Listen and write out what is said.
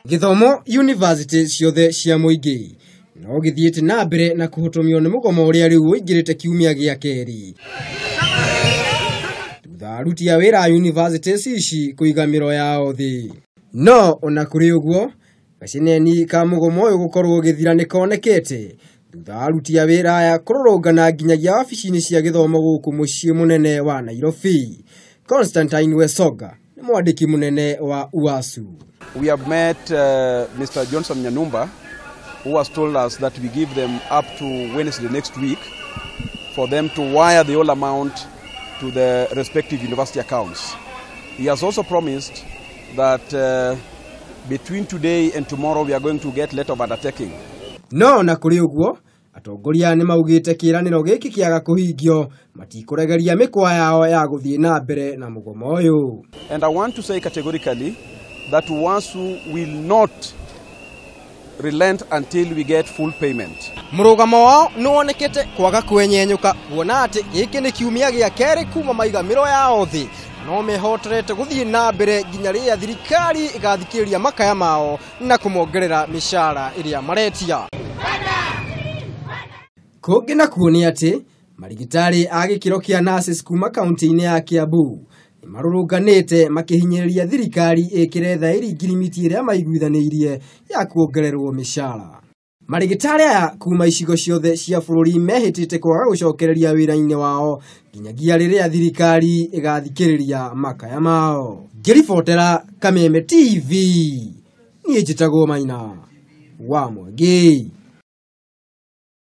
Gĩthomo university ciothe cia mũingĩ no gĩthiĩte na mbere na kũhotomio nĩ mũgomo ũrĩa rĩu ũingĩrĩte kiumia gĩa kerĩ thutha aruti a wĩra a universities ici kũiga mĩro yao thĩ. No ona kũrĩ ũguo, gaceneni ka mũgomo ũyũ gũkorwo ũgĩthira nĩ konekete thutha wa aruti a wĩra aya kũrũrũngana nginyagia wabici-inĩ cia gĩthomo gũkũ mũciĩ mũnene wa Nairobi. Constantine Wesonga nĩ mwandĩki mũnene wa UASU. We have met Mr. Johnson Nyanumba, who has told us that we give them up to Wednesday next week for them to wire the whole amount to the respective university accounts. He has also promised that between today and tomorrow we are going to get letter of undertaking. No na kũrĩ ũguo, atongoria nĩ maugĩte kĩĩranĩro gĩkĩ kĩaga kũhingio matikũregeria mĩkwa yao ya gũthiĩ na mbere na mũgomo ũyũ. And I want to say categorically that UASU will not relent until we get full payment. Mũrũgamo wao nĩ wonekete kwaga kwenyenyũka kuona atĩ gĩkĩ nĩ kiumia gĩa kerĩ kuma maiga mĩro yao thĩ, no mehotorete gũthiĩ na mbere nginya rĩrĩa thirikari ĩgathikĩrĩria makaya mao na kũmongerera mĩcara ĩrĩa maretia. Kũngĩ nakuo nĩ atĩ marigitari a gĩkĩro kĩa nurses kuma kaunti-inĩ ya Kiambu nĩ marũrũnganĩte makĩhinyĩrĩria thirikari ĩkĩre thaĩri ngirimiti ĩrĩa maiguithanĩirie ya kuongererwo mĩcara. Marigitari aya kuma icigo ciothe cia bũrũri mehĩtĩte kwaga gũcokereria wĩra-inĩ wao nginyagia rĩrĩa thirikari ĩgathikĩrĩria makaya mao. Ngĩribotera Kameme TV, niĩ njĩtagwo Maina wa Mwangi.